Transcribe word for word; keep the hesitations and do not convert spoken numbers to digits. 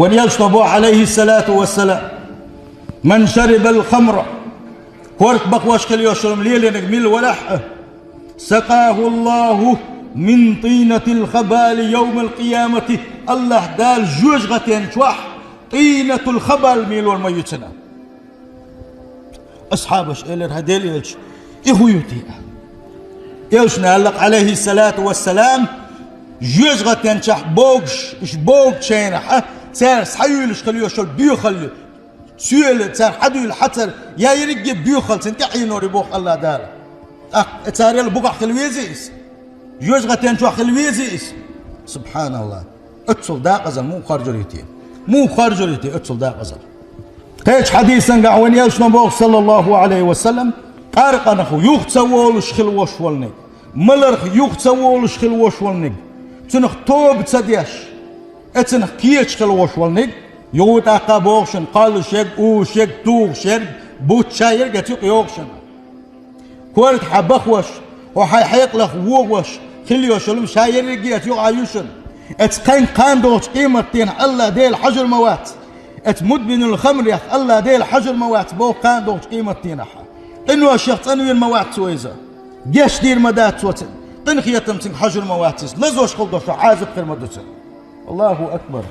Вайн элчано боху, Ӏалайхиссалату вассалам: «Ман шарибал хамра», корта бахош хила йолуш йолу лелийнарг мила валахь а, «сакъаху Аллаху мин тӀинатил хабали йовмал къиямати», Аллахь Дала жоьжахатин чохь тӀинатул хабал мелор ма ю цунна. Асхьабаша элира: «ХӀай Делан элча, и хӀун ю те?» Элчано аьлла, Ӏалайхиссалату вассалам: «Жоьжахатин чохь богуш, уьш богучу хенахь, цара схьаюьйлуш хила йолуш йолу боьхалла ю. Соьла цара схьадуьйлу хьацар, я ерриге а боьхалла цунна тӀе Ӏенор ю», боху Аллахь Дала. ТӀаккха царел бухахь хила везий иза? Жоьжахатин чохь хила везий иза? Субханаллахь! Оццул декъазалла муха харжур ю те? Муха харжур ю те оццул декъазалла? Кхечу хьадисангахь вайн элчано боху, саллаллаху Ӏалайхи ва саллам: «Къаркъанах юха ца волуш хила волуш волниг, маларх юха ца волуш хила волуш волниг, цунах тоба ца деш, оцунах кечаш хила волуш волниг, юха тӀаккха боху шуна, кхоллуш ерг, узуш ерг, тухуш ерг, буттуш ерг оцу юкъа йогӀу шуна. Корта хьан бахош, хьо хьайн хьекъалах вогӀуш хила йолуш йолу ша ерриге а оцу юкъахь ю шуна. Оцу кхаьнга кхана догӀучу къематдийнахь Аллахь Дела хьажур ма вац. Оцу мудминул хамрех Аллахь Дела хьажур ма вац», боху кхана догӀучу къематдийнахь. Къиношех цӀанвийр ма вац цо иза. Гечдийр ма дац цо цунна. Къинхетамца хьажур ма вац иза. Лазош хила долуш Ӏазап хир ма ду цунна. Аллаху акбар!